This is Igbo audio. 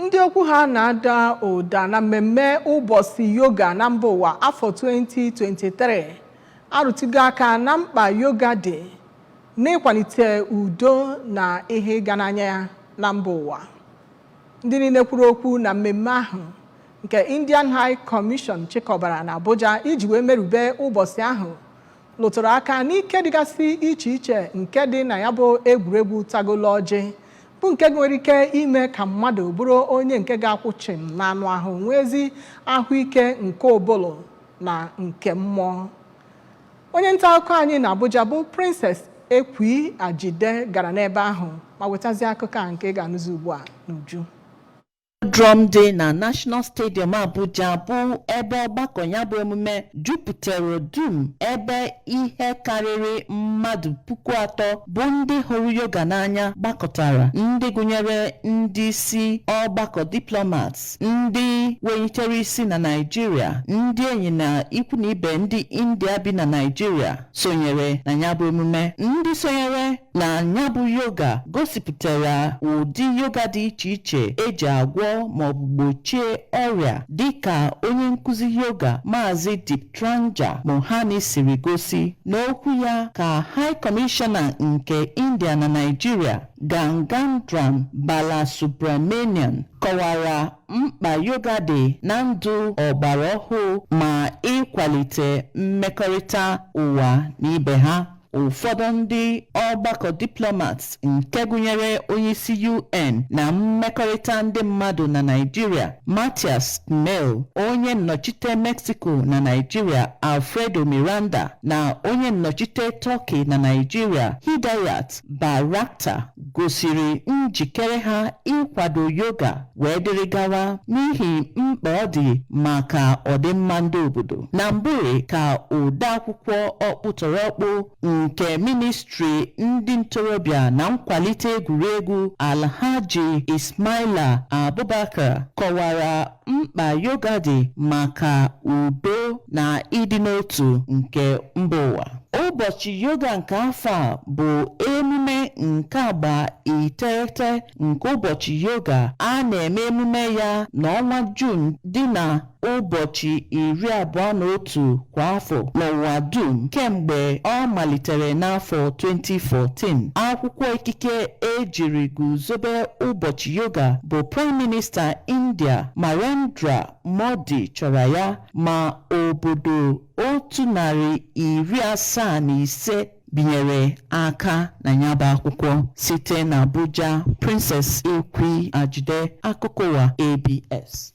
Ndị okwu ha na-ada ụda na mmemme ụbọchị yoga na mba ụwa afọ 2023 arụtụgo aka na mkpa yoga dị n'ịkwalite udo na ihe ịga n'anya ya na mba ụwa. Ndị niile kwuru okwu na mmemme ahụ nke Indian High Commission chịkọbara na Abuja iji wee merube ụbọchị ahụ lụtụrụ aka n'ike dịgasị iche iche nke dị na ya bụ egwuregwu tagolo ọjị, bụ nke nwere ike ime ka mmadụ bụrụ onye nke ga-akwụ chịm n'anụ ahụ, nwee ezi ahụike nke ụbụlụ na nke mmụọ. Onye nta akụkọ anyị na Abuja bụ Princess Ekwi Ajide gara n'ebe ahụ ma wetazie akụkọ a nke ị ga-anụzi ugbu a n'uju. Drum dị na National Stadium Abuja bụ ebe ọgbakọ ya bụ emume jupụtara dum, ebe ihe karịrị mmadụ 3000 bụ ndị hụrụ yoga n'anya gbakọtara, ndị gụnyere ndị isi ọgbakọ diplomats, ndị welitere isi na Naịjirịa, ndị enyi na ikwu na ibe ndị India bi na Naịjirịa sonyere na ya bụ emume. Ndị sonyere na ya bụ yoga gosipụtara ụdị yoga dị iche iche eji agwọ maọbụ gbochie ọrịa, dịka onye nkụzi yoga Maazị Diptranja Mohani siri gosi. N'okwu ya ka High Commissioner nke India na Nigeria, Gangadharan Balasubramanian, kọwara mkpa yoga dị na ndụ ọgbara ọhụụ ma ịkwalite mmekọrịta ụwa na ibe ha. Ụfọdụ ndị ọgbakọ diplomats, nke gụnyere onyeisi UN na mmekọrịta ndị mmadụ na Naịjirịa, Matias Kmel, onye nnọchite Mexico na Naịjirịa, Alfredo Miranda, na onye nnọchite Turkey na Naịjirịa, Hidayat Bayraktar, gosiri njikere ha ịkwado yoga wee dịrị gawa n'ihi mkpa ọ dị maka ọdịmma ndị obodo. Na mbụri ka odeakwụkwọ ọkpụtọrọkpụ nke ministri ndị ntorobịa na nkwalite egwuregwu, Alhaji Ismaila Abubakar, kọwara mkpa yoga dị maka udo na ịdị n'otu nke mba ụwa. Ụbọchị yoga nke afọ a bụ emume nke agba 9 nke ụbọchị yoga a na-eme emume ya n'ọnwa Juun dị na ụbọchị 21 kwa afọ n'ụwa dum kemgbe ọ malitere n'afọ 2014. Akwụkwọ ikike ejiri guzobe ụbọchị yoga bụ Prime Minister India Narendra Modi chọrọ ya, ma obodo 175 binyere aka na ya bụ akwụkwọ. Site na Abuja, Princess Ekwi Ajide, akụkọ ụwa ABS.